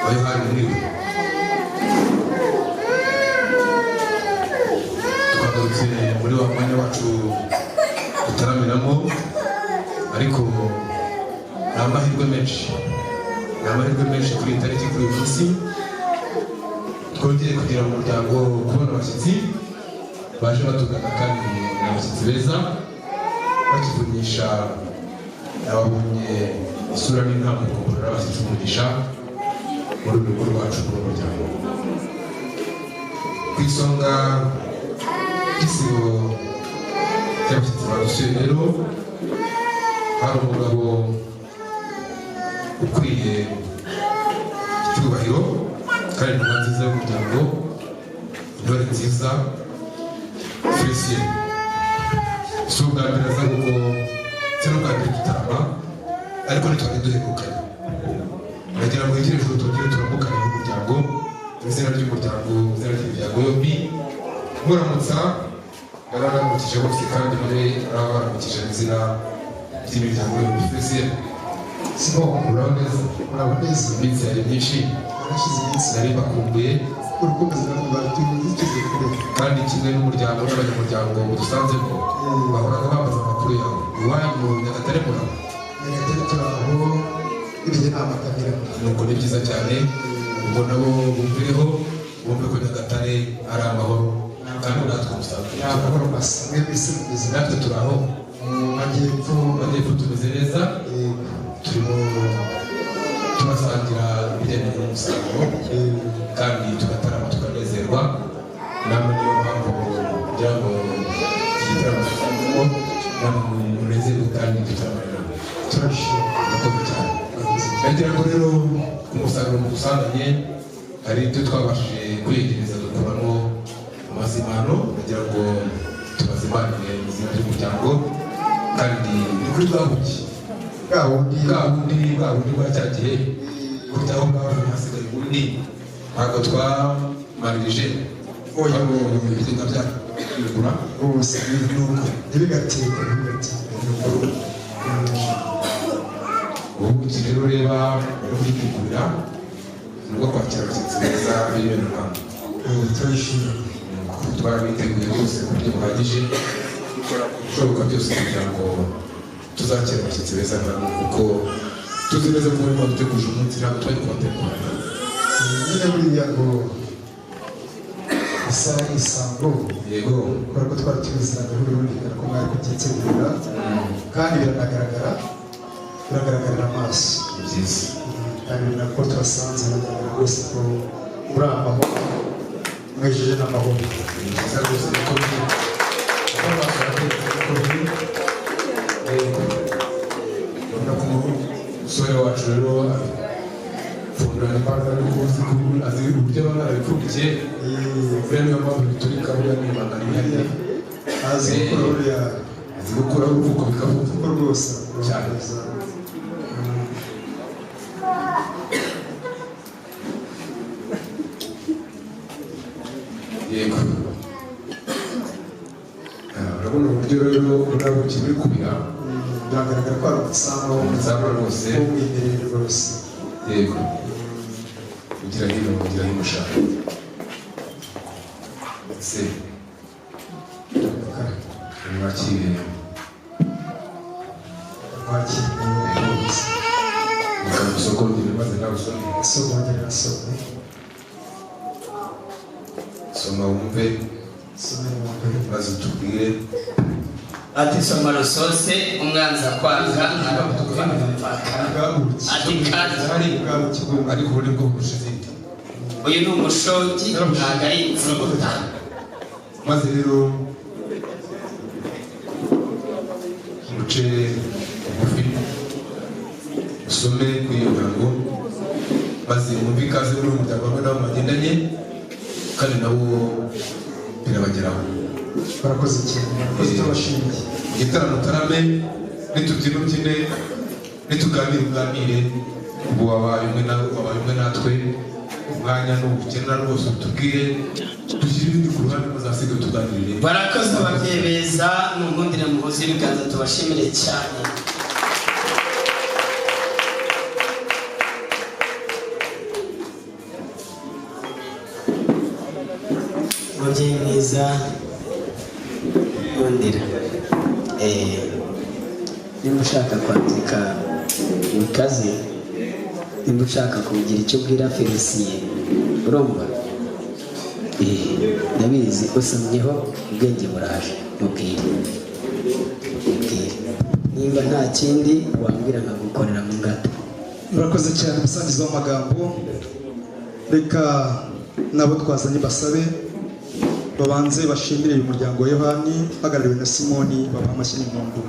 Wa Yohani mwiriwe. Twagarutse muri wa mwanya wacu dutaramiramo, ariko ni amahirwe menshi, ni amahirwe menshi kuri iyi tariki, kuri uyu munsi twongeye kugira mu muryango kubona abashyitsi baje batugana, kandi ni abashyitsi beza batuvunyisha. Ababonye isura n'intambuko, mbona abashyitsi umugisha muri uru rugo rwacu, muri uru muryango. Ku isonga ry'isibo ry'abashyitsi badusuye rero hari umugabo ukwiye icyubahiro kandi intumwa nziza y'umuryango, intore nziza, Felicien. Si ubwa mbere aza, kuko si n'ubwa mbere dutarama, ariko ntitwari duherukanye. Nagira ngo hegere ijoro tongere turamukane n'umuryango, mu izina ry'umuryango, mu izina ry'imiryango yombi. Muramutsa nararamukije bose, kandi nawe arabaramukije mu izina ry'imiryango yombi. Felicien. Simon. Uraho neza? Muraho neza. Iminsi yari myinshi. Hashize iminsi. Nari bakumbuye. Urukundo rwa tugeze kure. Kandi kimwe n'umuryango n'abanyamuryango dusanzemo bahoraga bambaza amakuru yawe. Iwanyu Nyagatare muraho? Nyagatare turaho, ibihe ni amakamira. Nuko ni byiza cyane. Ubwo nabo bumvireho, bumve ko Nyagatare ari amahoro, kandi natwe umusanzu Ni amahoro masa. Mwebwe se mumeze? Natwe turaho. Mu majyepfo? Mu majyepfo tumeze neza, turimo turasangira ibijyanye n'umusaruro kandi tugatarama, tukanezerwa namwe. Niyo mpamvu kugira ngo iki gitaramo tusanzemo namwe munezerwe kandi dutaramane namwe. Turashima. Murakoze cyane. Nagira ngo rero ku musaruro mudusanganye hari ibyo twabashije kwiyegereza, dukuramo amazimano. Nagira ngo tubazimanire mu izina ry'umuryango, kandi ni kuri bwa buki. Bwa bundi. Bwa bundi, bwa bundi bwa cya gihe. Burya aho bwavuye hasigaye ubundi, ntabwo twamanirije. Oya. Hano ibigega byakugura. Rwose ntibigatinde, ntibigatinde. Ubuki rero ureba no kwitegurira ni ubwo kwakira abashyitsi beza b'ibintu. Turabishima. Twarabiteguye rwose ku buryo buhagije, dukora ibishoboka byose kugira ngo tuzakire abashyitsi beza nkamwe, kuko tuzi neza ko barimo baduteguje umunsi, ntabwo twari kubategura. Nyine buriya ngo isaha ni isambu. Yego. Kubera ko twari tubiziranye, birumvikana ko mwari kubyitegura, kandi biranagaragara, biragaragarira amaso. Ni byiza. Kandi nako tuhasanze biragaragara rwose ko muri amahoro, mwejeje n'amahoro. Ni byiza rwose, niko biri, kuko amaso yaratetse, niko biri. Yego. Urabona ko umusore wacu rero apfundurana imbaraga, ariko uzi ko azi uburyo aba yarabipfundikiye. Buriya niyo mpamvu biturika, buriya ni ibanga rihariye. Azi gukora buriya. Azi gukuraho uruvuko bikavuga. Kuko rwose Cyane. Yego. Urabona uburyo rero buriya buki buri kubira. Biragaragara ko ari umutsama. Umutsama rwose. W'umwimerere rwose. Yego, ugira hino, ugira hino ushaka ndetse mwakire. Mwakiriye rwose. Usogongere maze nawe usome. Sogongere nasome. Soma wumve. Some wumve. Maze utubwire. Ati: "Soma rusose, umwanzi akwanga aragupfa agapfaka." Ati kandi Hari ariko ubu nibwo burusha izindi. Uyu ni umushongi, ntabwo ari insinda. Maze rero muce bugufi, usome kuri iyo ntango, maze wumve ikaze muri uyu muryango hamwe nabo bagendanye, kandi nabo birabageraho. Barakoze cyane, barakoze, turabashimiye. Igitaramo utarame, nitubyina ubyine, nituganire uganire. Ubu wabaye umwe nawe, wabaye umwe natwe. Umwanya nuwukenera rwose utubwire, dushyire ibindi ku ruhande, muzasiga tuganirire. Barakoze ababyeyi beza. Mungundire muhuze ibiganza, tubashimire cyane. Mubyeyi mwiza nkundira, nimba ushaka kwandika bikaze, nimba ushaka kugira icyo ubwira Felicien, urumva? Ndabizi usomyeho ubwenge buraje, mubwire mubwire. Nimba nta kindi wambwira nkagukorera mu ngata. Murakoze cyane, umusangiza w'amagambo. Reka nabo twazanye basabe babanze bashimire uyu muryango wa Yohani uhagarariwe na Simoni, babaha amashyi n'impundu.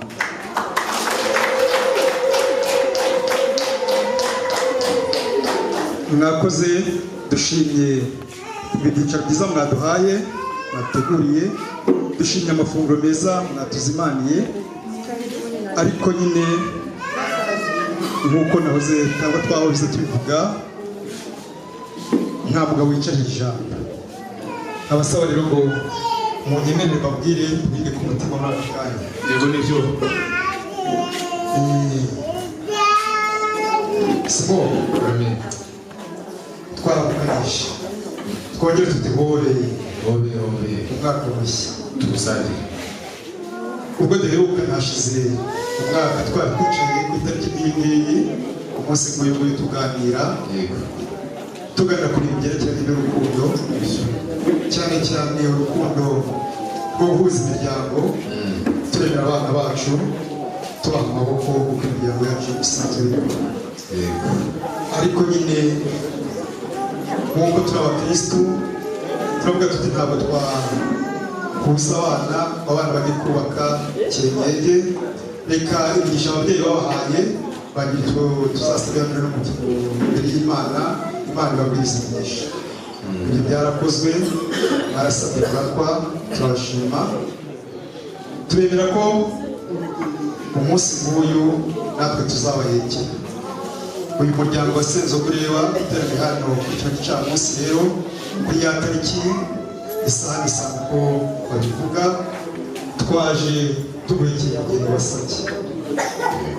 Mwakoze, dushimye ibi byicaro byiza mwaduhaye, mwateguriye, dushimye amafunguro meza mwatuzimaniye. Ariko nyine nk'uko nahoze cyangwa twahoze tubivuga, nta mugabo wicarira ijambo. Abasaba rero ngo munyemerere mbabwire biri ku mutima muri aka kanya. Yego, nibyo. Simo, twaramukanije, twongere tutihore. Hobe hobe. Umwaka mushya. Tuwusangire. Ubwo duheruka hashize umwaka, twari twicaye ku itariki nk'iyi ngiyi, umunsi nk'uyu nguyu, tuganira, tuganira ku bintu byerekeranye n'urukundo, cyane cyane urukundo rwo guhuza imiryango, turemera abana bacu, tubaha amaboko kuko imiryango yacu isanzwe ibikora. Ariko nyine nk'uko turi abakirisitu, turavuga tuti ntabwo twahuza abana, abana bajye kubaka kirengenge, reka imigisha ababyeyi babahaye bagira icyo tuzasabira no mu imbere y'Imana, Imana ibagwirize imigisha. Ibyo byarakozwe, barasabye kuratwa, turabashima, tubemera ko umunsi nk'uyu natwe tuzabahekera. Uyu muryango wa Senzogureba uteraniye hano ku kino gicamunsi rero, kuri ya tariki, isaha n'isaha uko babivuga, twaje tuguhekeye umugeni wasabye.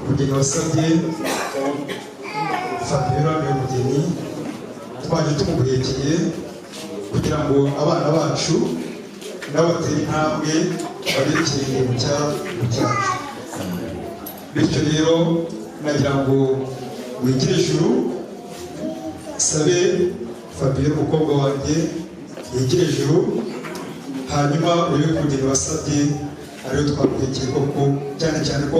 Umugeni wasabye Fabiola niwe mugeni twaje tumuguhekeye kugira ngo abana bacu nabo batere intambwe bagere ikirenge mu cyacu. Bityo rero nagira ngo wigire ijuru, sabe Fabiola umukobwa wanjye yigire ijuru, hanyuma urebe ku mugeni wasabye ariyo twaguhekeye koko, cyane cyane ko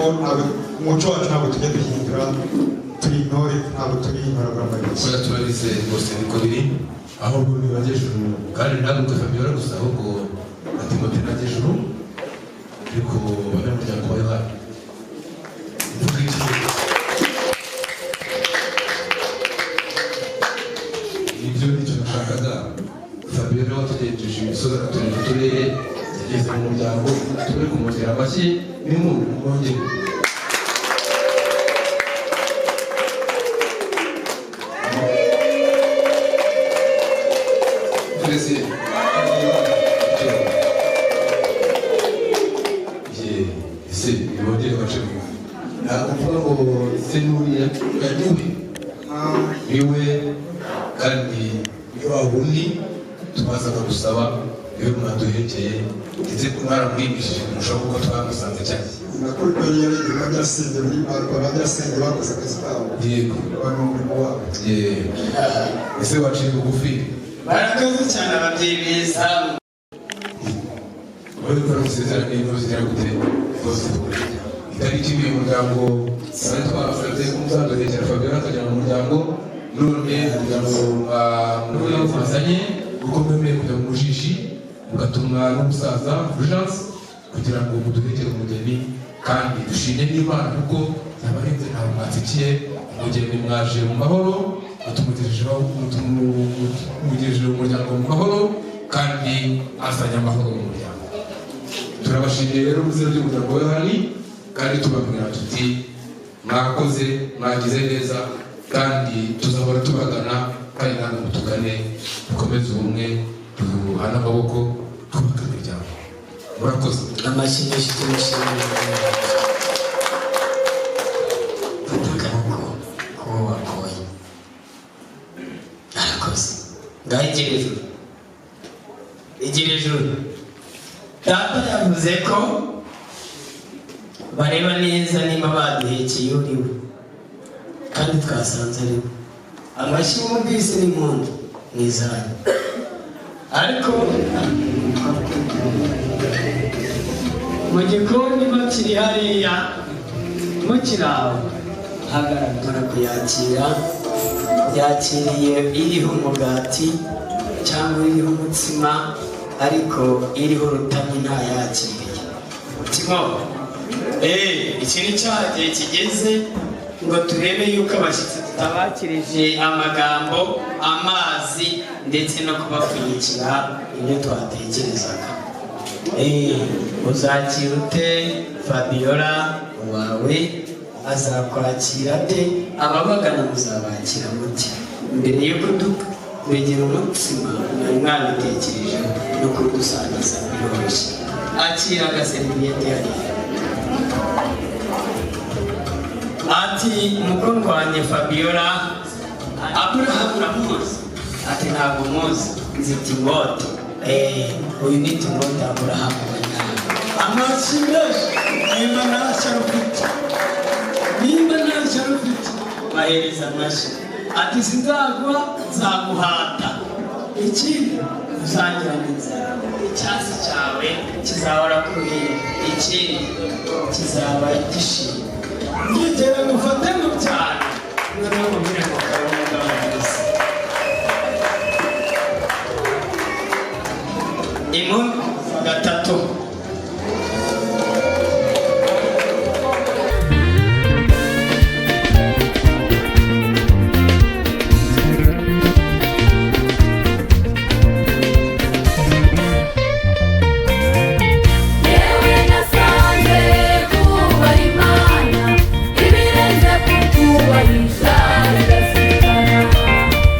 umuco wacu ntabwo tujya duhindura, turi intore ntabwo turi intoraguramabiki. Oya, turabizi rwose niko biri, ahubwo ntibajya ejuru kandi ntabwo twe Fabiola gusa, ahubwo na Timote najya ejuru, ariko abanyamuryango wa Yohani mvuga iki? Nibyo, nicyo nashakaga. Fabiola watugejeje imisozi, akaturinda uturere, yageze mu muryango, turi kumwongera amashyi n'impundu, mwongere. Twese ese bongere bace bugufi, ntabwo mvuga ngo se n'uriya niwe niwe, kandi ni wa wundi tubazaga gusaba, niwe mwaduhekeye, ndetse mwaramwigishije kurushaho kuko twamusanze cyane. Nakuri ko yari ba nyirasenge ba nyirasenge bakoze akazi kabo. Yego. Bari mu murimo wabo. Yego. Ese waciye bugufi? Barakoze cyane ababyeyi beza. Bari gukora amasezerano y'ingo zigera gute rwose. Itariki y'uyu muryango twari twabasabye ko muzaduhekera Fabiola akajya mu muryango, none umuryango mwazanye kuko mwemeye kujya mu mujishi mugatumwa n'umusaza Fulgence kugira ngo muduhekere umugeni, kandi dushimye n'Imana kuko abarinze ntabwo mwatsikiye umugeni, mwaje mu mahoro, mutumugejeje mu muryango mu mahoro, kandi azanye amahoro mu muryango. Turabashimiye rero mu izina ry'umuryango wa Yohani, kandi tubabwira tuti mwakoze, mwagize neza, kandi tuzahora tubagana, kandi namwe mutugane, dukomeze ubumwe, duhane amaboko, twubake imiryango. Murakoze. Amashyi menshi tumushimire. Fata akaboko k'uwo wakoye, arakoze, ngaho igira ijuru. Igira ijuru. Data yavuze ko bareba neza nimba baduhekeye uriwe, kandi twasanze ari we. Amashyi wumvise n'impundu ni izanyu, ariko mu gikoni bakiri hariya mukiri aho, hagaragara kuyakira. Yakiriye iriho umugati cyangwa iriho umutsima, ariko iriho urutami ntayakiriye. Timo, iki ni cya gihe kigeze ngo turebe yuko abashyitsi tutabakirije amagambo, amazi, ndetse no kubapfunyikira ibyo twatekerezaga. Uzakira ute Fabiola wawe? Azakwakira ate? Ababagana muzabakira muti? Mbere yo kuduregera umutsima, mwari mwabitekerejeho no kudusangiza biroroshye. Akira agaseriviyete hariya. Ati: "Mukundwa wanjye Fabiola, Aburahamu uramuzi?" Ati: "Ntabwo muzi, nzi Timote." Uyu ni Timote Aburahamu wa nyawe. Amashyi menshi. Nimba nta shyari ufite, nimba nta shyari ufite, bahereza amashyi. Ati: "Sinzaguha, nzaguhata. Ikindi, uzagira n'inzara, icyasi cyawe kizahora ku ruhimbi, ikindi kizaba gishimye ngigera ngufate mu byaro, noneho mubwire ngo kaba umugabo mwiza." Impundu gatatu. Yewe, nasanze kubaha Imana ibirenze kukubahisha, bigazirikana,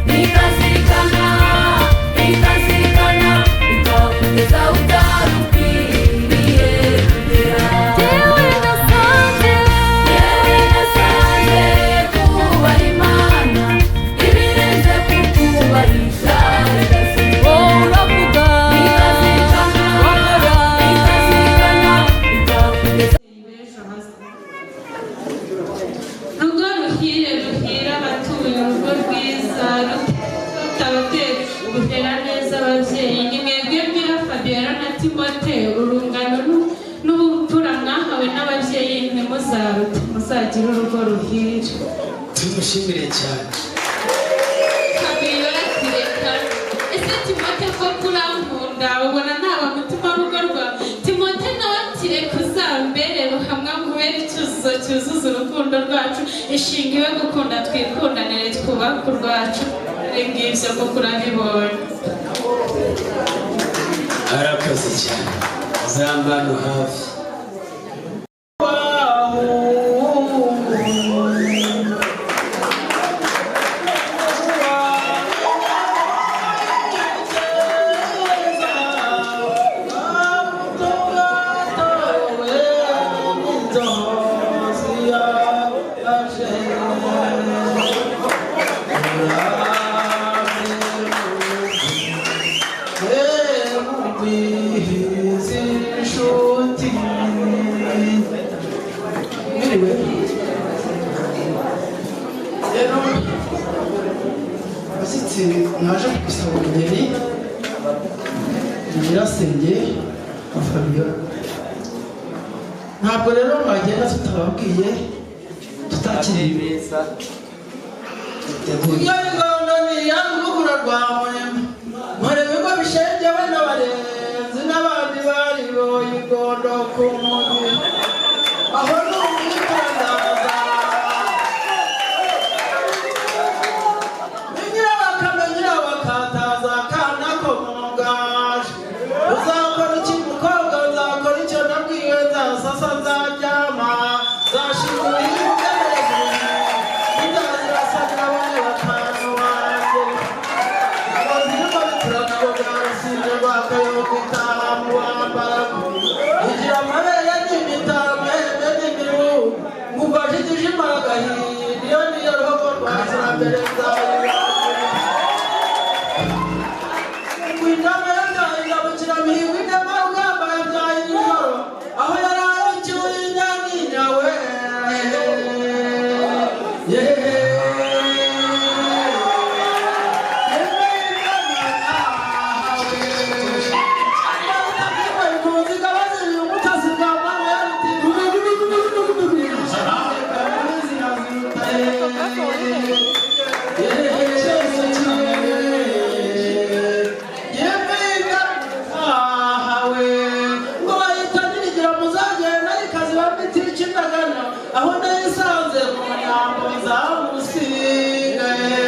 bikazirikana, bikazirikana, bikakugeza utarukwiriye kugera. Yewe nasanze, yewe nasanze kubaha Imana ibirenze kukubahisha, bigazirikana, uravuga, bikazirikana, bikazirikana, bikakugeza. Rugo ruhire, ruhira abatuye, urugo rwiza rutabatera guhera neza. Ababyeyi ni mwebwe mbwira, Fabiola na Timote, urungano n'ubupfura mwahawe n'ababyeyi ntimuzarute, muzagire urugo ruhire. Tumushimire cyane. Fabiola ati: "Reka, ese Timote ko kurankunda, ubona naba mutima rugo rwawe?" Timote nawe ati: "Reka, uzambere ruhamwa, nkubere icyuzuzo cyuzuza urukundo rwacu, ishinga iwe gukunda, twikundanire, twubake urwacu." Ngibyo kuko urabibonye. Arakoze cyane, zambano hafi. Mwiriwe rero, abashyitsi mwaje gusaba umugeni, ni nyirasenge wa Fabiola. Ntabwo rero mwagenda tutababwiye, tutakiriye. Beza duteguye. Iyo ingondo ni iy'urubura rwa Murema, Murema ibigo bishengewe n'abarenzi n'abandi bariboye ingondo ku mubiri, aho ni umwitandaza. Nyirabakame, nyirabakataza, akana ko mu ngaje. Uzakora iki mukobwa? Nzakora icyo nabwiwe, nzasasa, nzaryama, nzashingura ibigaragara, nzazirasanira bane batanu banjye. Abazirimo biturana bwa Rusine rwa Kayonga, itaha mu wambarago, igira amabere n'imitamende n'imiru, ngumva jigijimara agahinda. Iyo niyo ruhogo rwa mbere nzayira. Rukesha-mihigo inema rugamba yabyaye ijoro aho yaraye icyuye inyanyinya we. Aho nayisanze mu nyambo zamusigaye.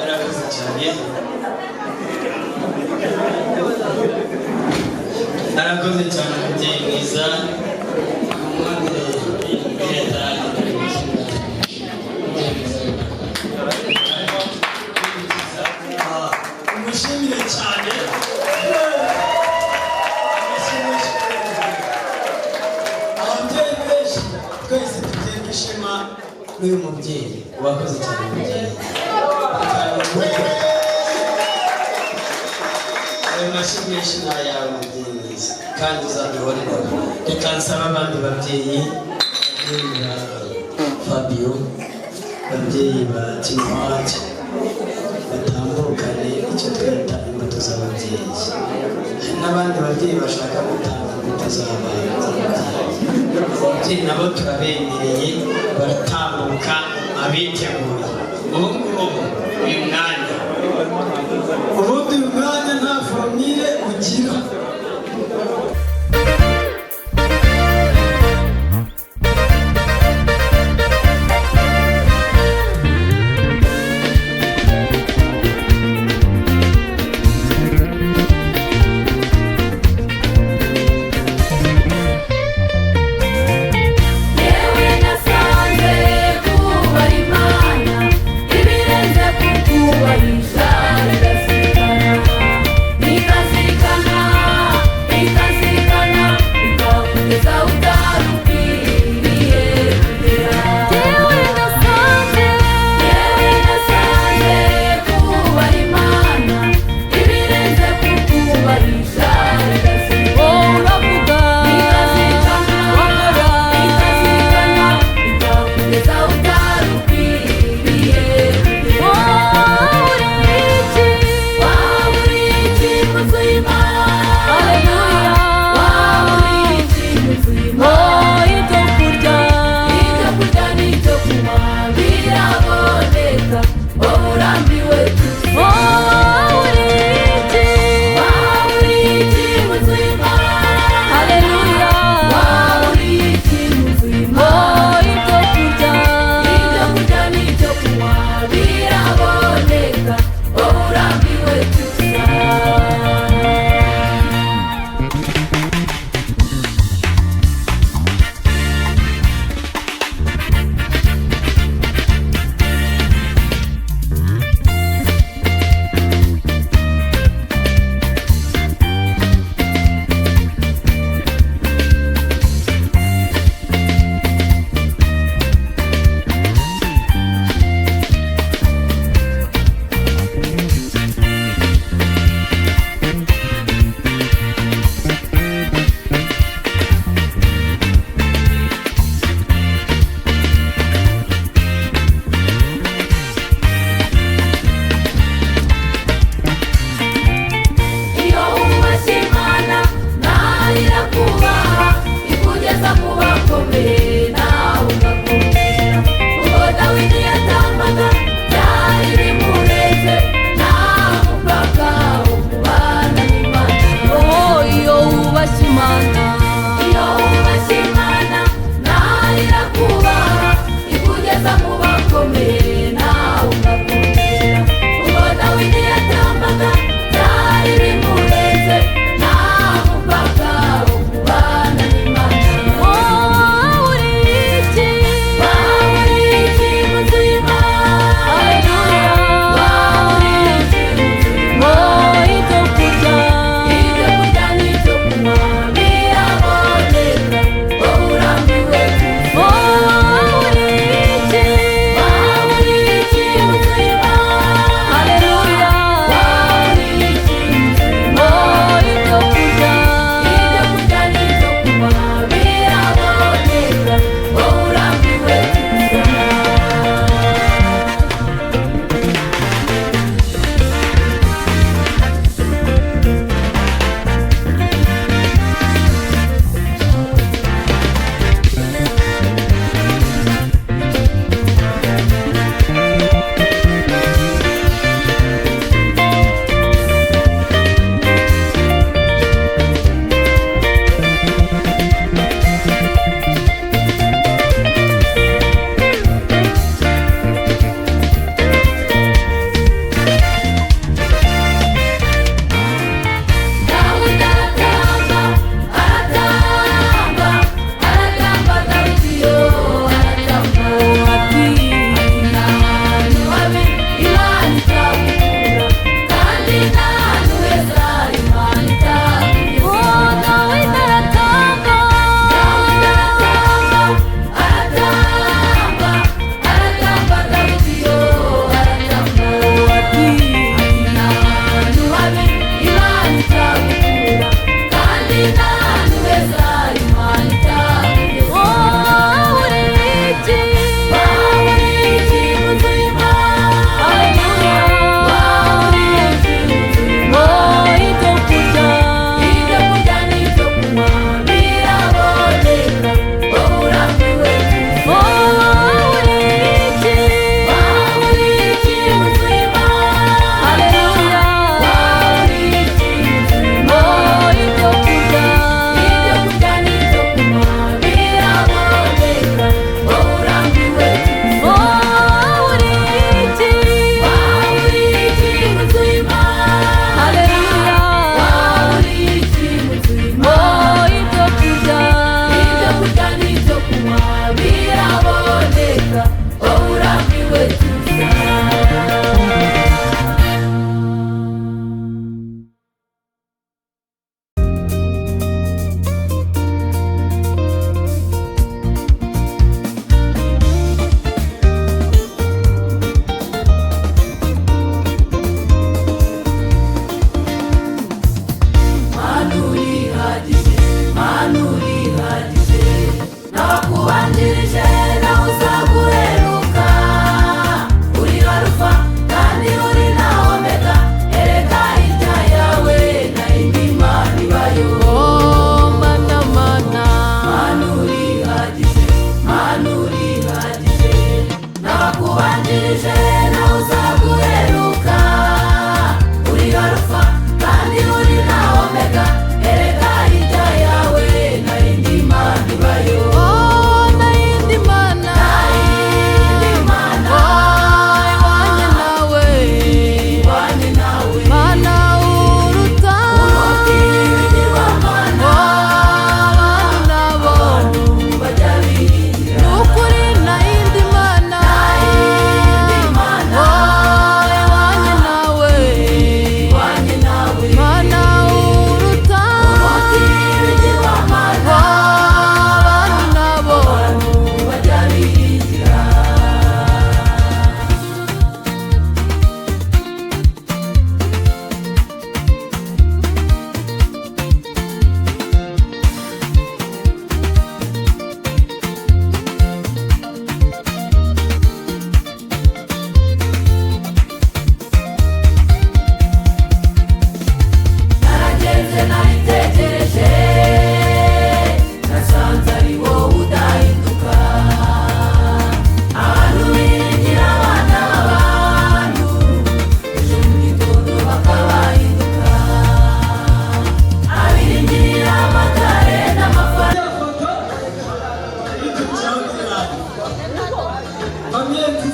Arakoze cyane, arakoze cyane umubyeyi mwiza. Umushimire cyane. Ababyeyi benshi Twese duterwa ishema n'uyu mubyeyi wakoze cyane. Umubyeyi, ayo mashyi menshi ni ayawe mubyeyi mwiza, kandi uzaduhoreho. Reka nsaba abandi babyeyi, ababyeyi ba Fabio, ababyeyi ba Timothy, batambukane icyo twita imbuto z'ababyeyi. Hari n'abandi babyeyi bashaka gutanga imbuto z'abana z'ababyeyi. Ababyeyi nabo turabemereye, baratambuka abiteguye. Ubu ngubu uyu mwanya, Ubundi uyu mwanya nta formule ugira. Yewe nasanze kubaha Imana ibirenze kukubahisha bigasigara.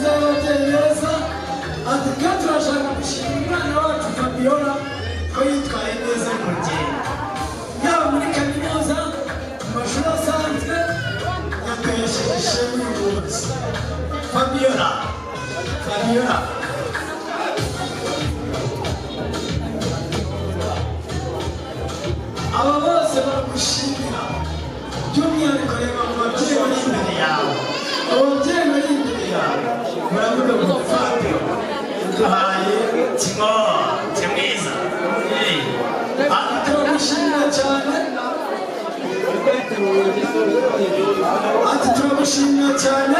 nziza y'ababyeyi beza. Ati kandi turashaka gushima umwana wacu Fabiola ko yitwaye neza mu rugendo, yaba muri kaminuza, mu mashuri asanzwe, yaduhesheje ishema uyu munsi. Fabiola, Fabiola. Aba bose baragushimira, by'umwihariko reba mu babyeyi bari imbere yawe. Abo babyeyi bari imbere yawe baravuga ngo Fabio duhaye Timote mwiza. Ati turagushimira cyane, ati turagushimira cyane.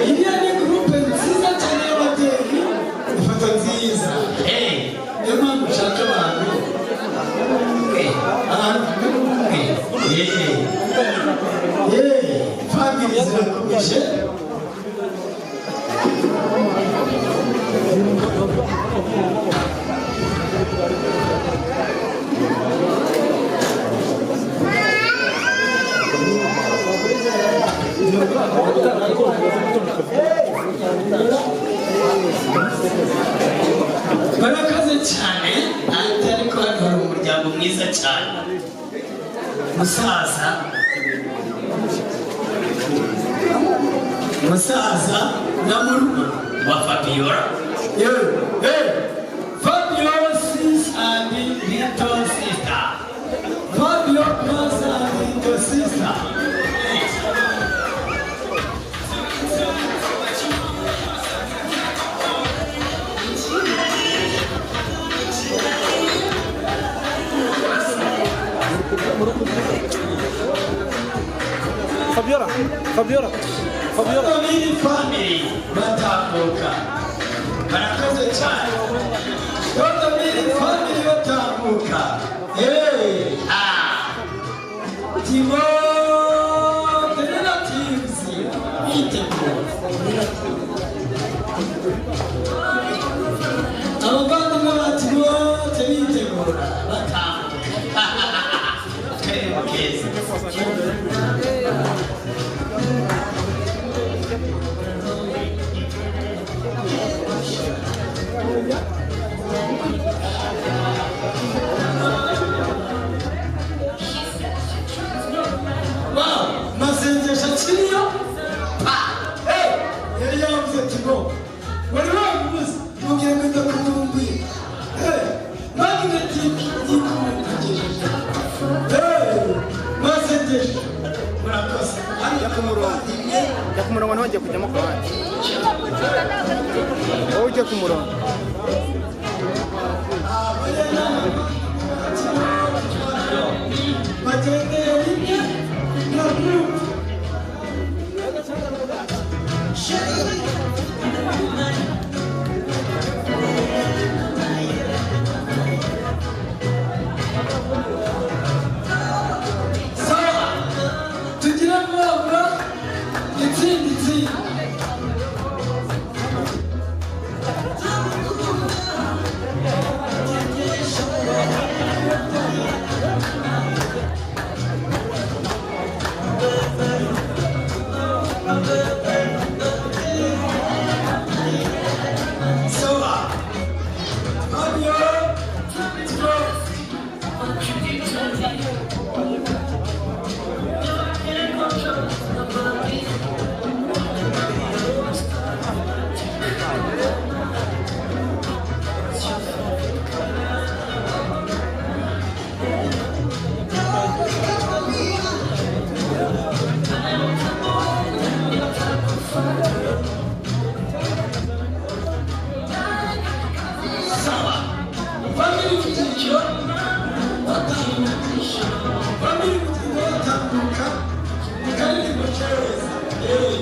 Iriya ni groupe nziza cyane y'ababyeyi, ifoto nziza. Niyo mpamvu nshaka abantu abantu family zirakomeje. Barakoze cyane. Ati ariko hano hari umuryango mwiza cyane, musaza, musaza na murumuna wa Fabiola. Yewe, hey, Fabio sis and little sister. Fabio plus and little sister. Fabiola, Fabiola, Fabiola. Family, family batambuka, barakoze cyane. Family, family batambuka. Hey, Ah, Timo relatives bitegura. Abavandimwe ba Timote bitegura batambuka, akarere keza. Wow, masengesho akiriyo pa. Hey, yari yavuze ati ngo wari wamubuze, mubwira ngo ndakumbuye. Hey, magnetic yikugejeje. Hey, masengesho, murakoze. Hano Jya ku murongo. abavandimwe Jya ku murongo, ntongeye kujyamo ku ruhande. Wowe ujye ku murongo. Bagendeye rimwe na group. Sawa, tugire vuba vuba, itsinda itsinda. Sawa, Fabio, Timo. Sawa, family mu cyiciro batambuka, family mu cyiciro batambuka mu karirimbo keza. Eh.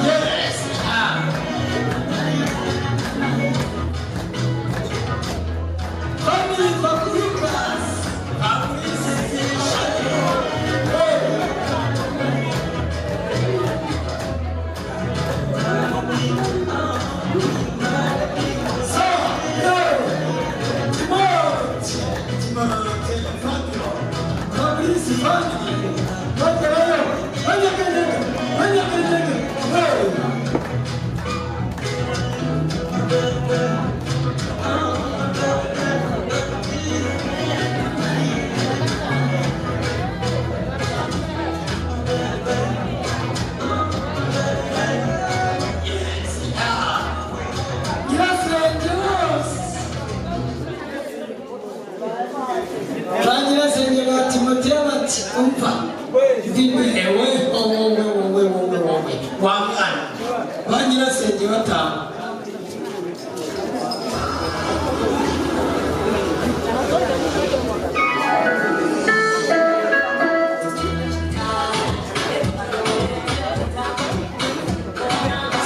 Yes, ah. Family. Family bagerayo banyeganyega banyeganyega. Hey! Nyirasenge bose ba nyirasenge ba Timoteyo bati umva ndi imbere we wowe wowe wowe wowe wa mwana. Ba nyirasenge batanu.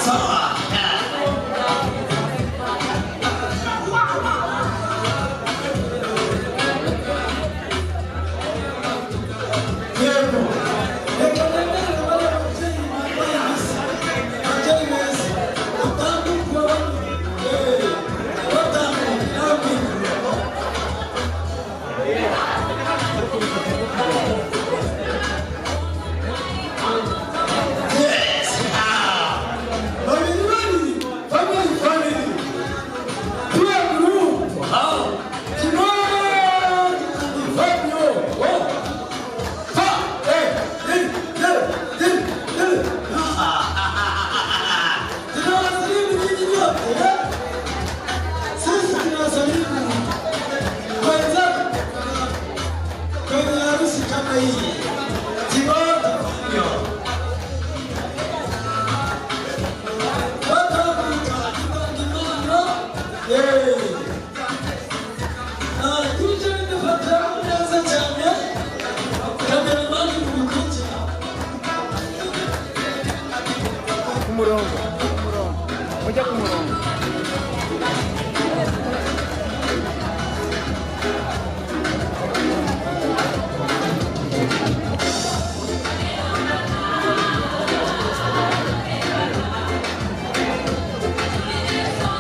Sawa. Yego, reka nemere bariya babyeyi bambaye ibisa, ababyeyi beza batambuka batambuka nawe. Yes, ah, babiri babiri, family family, peer group, ah, Timothy and Fabio, oh. Fa, e, di, de, di, de. Tunawasalimu nyinyi nyote, eh? Sisi tunawasalimu wenzako kwenye harusi kama hii. Timothy Fabio. Batambuka, gitanga impano. Eh. Ah, DJ bidufata neza cyane. Kameramani mubikurikira. Ku murongo, ku murongo, mujya ku murongo.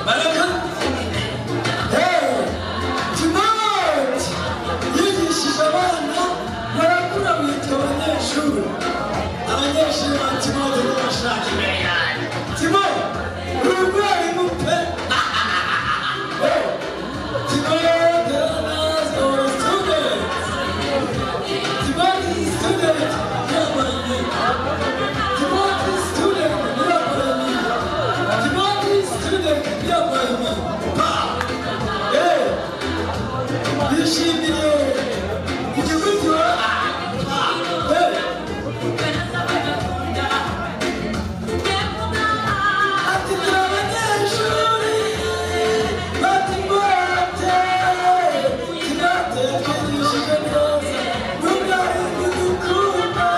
Baraka. Hey, Timothy yigishije abana barakura bitwa abanyeshuri. Abanyeshuri ba Timothy n'abashaka imbere yanjye. Timothy, uri umwarimu pe. Hey, Timothy learners or students. Timothy is student, yambaye. Timothy student, yambaye. Timothy student, yambaye. Pa! Hey! Bishimiye igihugu wa. Hey! Ati turi abanyeshuri ba Timote. Timote twigishije neza n'umwarimu dukunda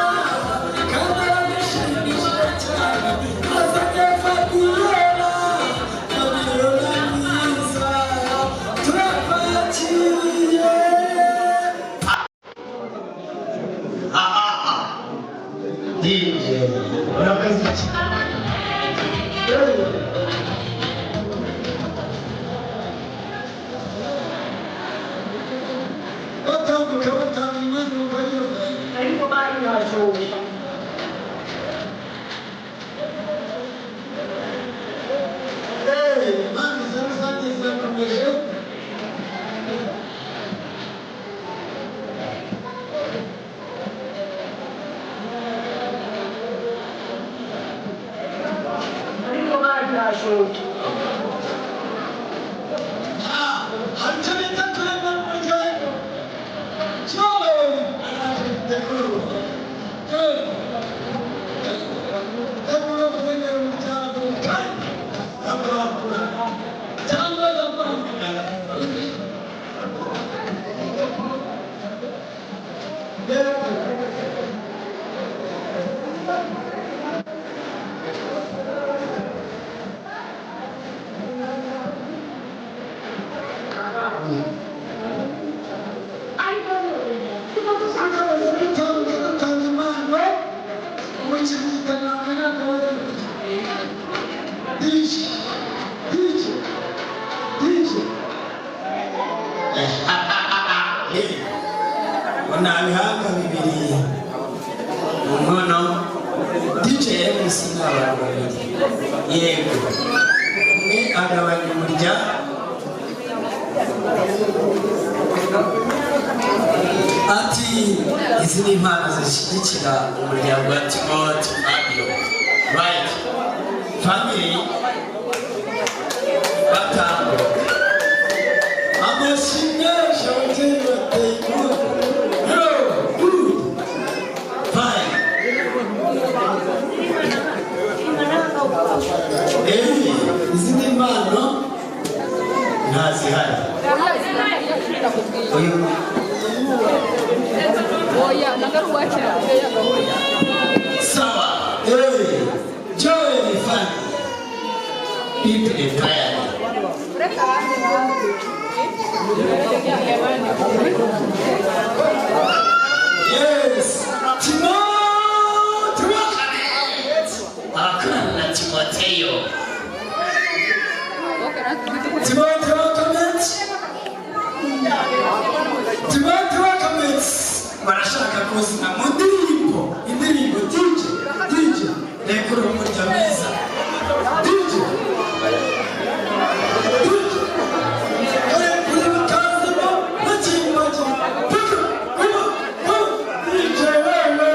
kandi aradushimishije cyane. Azanye Fabiola, Fabiola mwiza, turakwakiriye. DJ urakoze cyane. Batambuka batanga impano bayoboye. Ariko bari bashoboye. Hey, impano za rusange zirakomeje. Ariko bari bashoboye. Ah, hari icyo bita kurema umuryango. Cyowe, araje gutegura. Cyowe, tegura kuremera umuryango kandi amurakura cyangwa agahamagara. Yego. Dutanga dutanga impano mu DJ, DJ, DJ. Nta bihanga bibiri mu nkono. DJ MC ni abantu babiri, yego, umwe agabanya umurya. Ati izi ni impano zishyigikira umuryango wa Timothy Fabio, right family. Batambuka amashyi menshi, ababyeyi bateye impundu. Yo, good, fine. Izi ni impano, ntazihari uyu. Sawa. Joel family, be prepared. Yes, Timothy Wakamet. Abakorana na Timoteyo. Timothy Wakamet. Timothy Wakamet. Barashaka kuzina mu ndirimbo, indirimbo. DJ, DJ, reka uri umurya mwiza. DJ, DJ, dore kuri bakazamo bakimbagira. Pika, kuma, kuma, DJ wewe.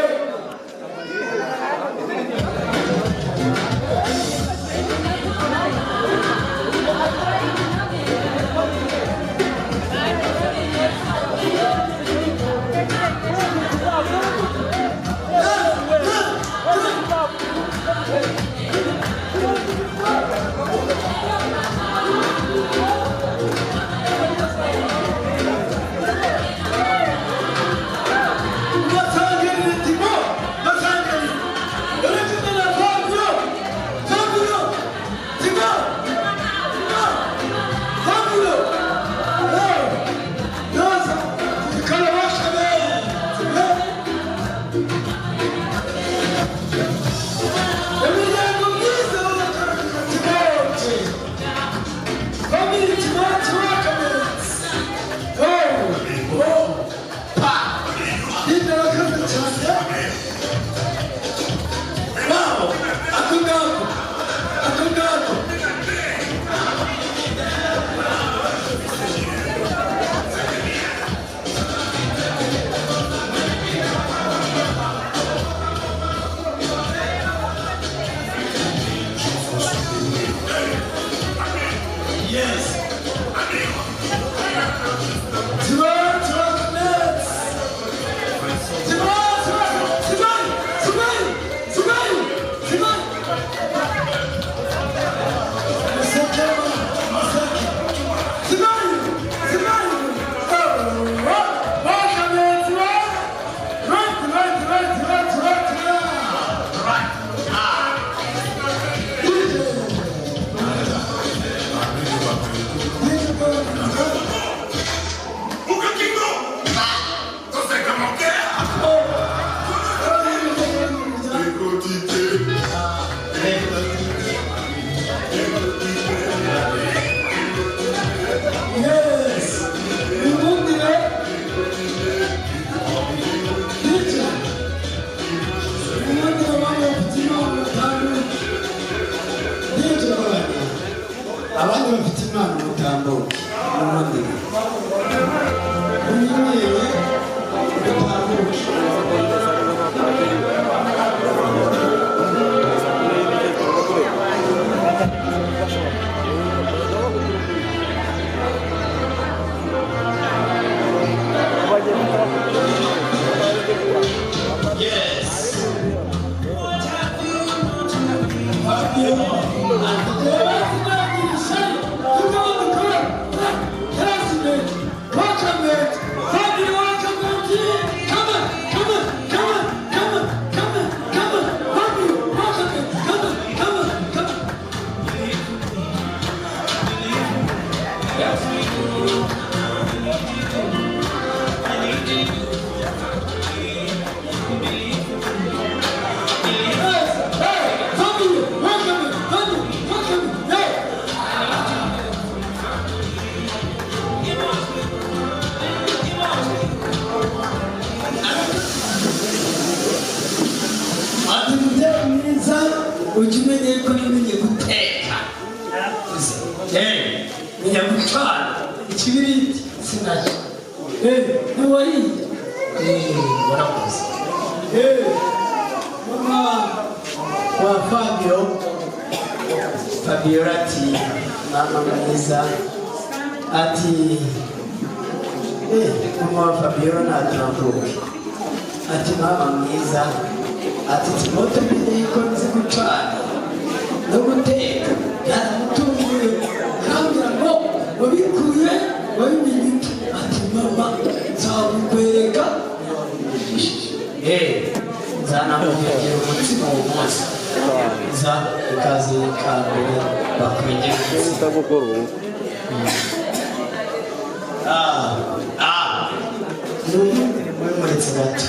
Ujya umenya yuko namenye guteka, menya gucana ikibiriti sinacyo. Ntiwariye, warakoze. Mama wa Fabio, Fabiola ati: "Mama mwiza." Ati mama wa Fabiola natambuke. Ati: "Mama mwiza." Ati: "Timote menye yuko nzi gucana no guteka, yaramutunguye, arambwira ngo wabikuye, wabimenye ute?" Ati: "Mama, nzabikwereka." Nzanamuhegera umutsima uwo munsi za ikaze kambere bakwegera umutsima. Muretse gato.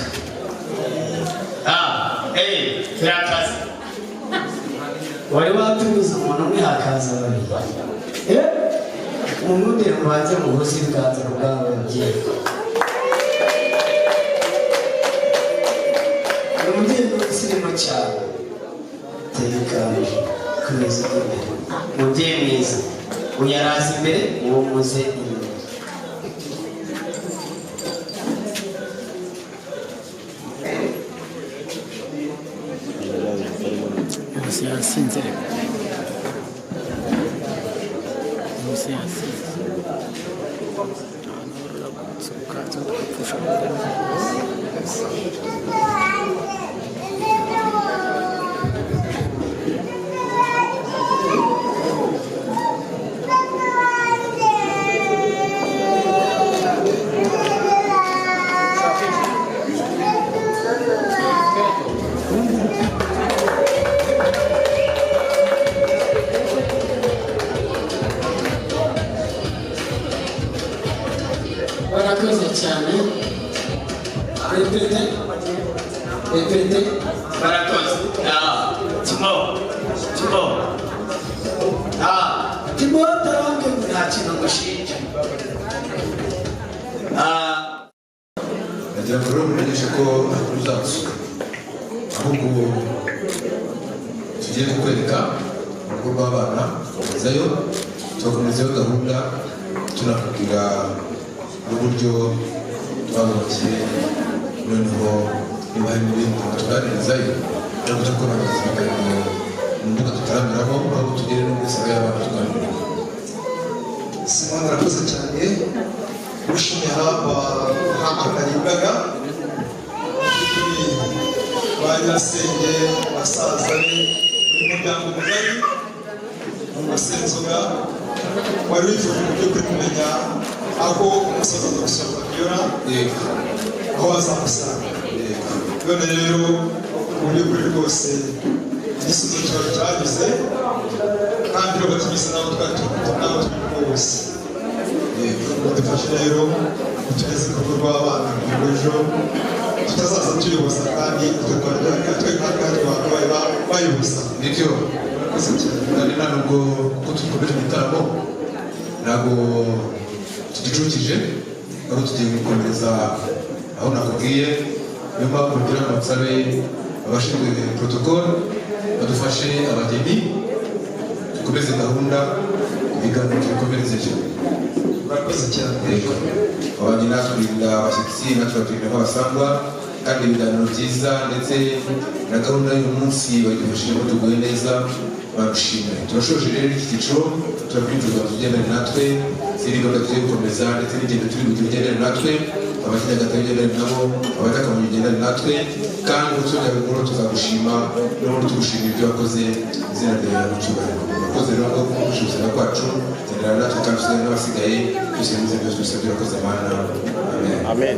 Birakaze, wari watumiza umuntu umwe hakaza babiri. Mumundire mubanze muhuze ibiganza bw'aba babyeyi. Ni umubyeyi w'umusirimu cyane, tekanye, komeza ujye imbere, umubyeyi mwiza. Uyu araza imbere, uwo muze inyuma. Nkusi yasinze reka. Nkusi yasinze. Ahantu uragutse ukaza ugapfusha. Barakoze cyane. Répétez, répétez. Barakoze. Ah, Timo, Timo, ah, Timo arambwira ngo nta kintu ngushinja. Ah. Nagira ngo rero mumenyeshe ko ntuzasuka, ahubwo tugiye kukwereka urugo rw'abana, tugakomezayo, tugakomezayo gahunda, tunakubwira n'uburyo twabubakiye. Noneho niba hari n'ibindi tuganirizayo, ariko cyo kurangiza ibiganiro mu mbuga tutaramiraho, ahubwo tugere no muri salo y'abana tuganira. Simoni, arakoze cyane. Gushimira abahagarariye ba nyirasenge, basaza be, uyu muryango mugari wa Senzoga wari wifuje mu by'ukuri kumenya aho umusaza aza gusura Fabiola, aho azamusanga. None rero mu by'ukuri rwose igisubizo cyawe cyanyuze, kandi rero bakinyuze n'abo twari turi n'abo turi kumwe bose. Badufashe rero utugeze ku rugo rw'abana kugira ngo ejo tutazaza tuyoboza kandi twe twakabaye bayoboza. Nibyo. Murakoze cyane. Kandi nta nubwo kuko dukomeje igitaramo, ntabwo tugicukije, ahubwo tugiye gukomereza aho nakubwiye. Niyo mpamvu ngira ngo nsabe abashinzwe protocole badufashe abageni, dukomeze gahunda, ibiganiro tubikomerezeje. Murakoze cyane. Yego, abageni turinda abashyitsi, natwe baturinda nk'abasangwa, kandi ibiganiro byiza ndetse na gahunda y'uyu munsi badufashijemo, tuguye neza, barushimire. Turashoje rero iki cyiciro, turakwinjiza tugendane natwe izindi gahunda tugiye gukomeza, ndetse n'ingendo turi bugire ugendane natwe, abakina ugendane nabo, abajya ugendane natwe. Kandi gutyo ruguru tuzagushima, n'ubundi tugushimira ibyo wakoze, izina ryawe mu cyubahiro. Urakoze rero ko gushimira kwacu, gendana natwe kandi usigaye n'abasigaye, byose n'ibyo byose dusabye. Urakoze Mana, amen. Amen.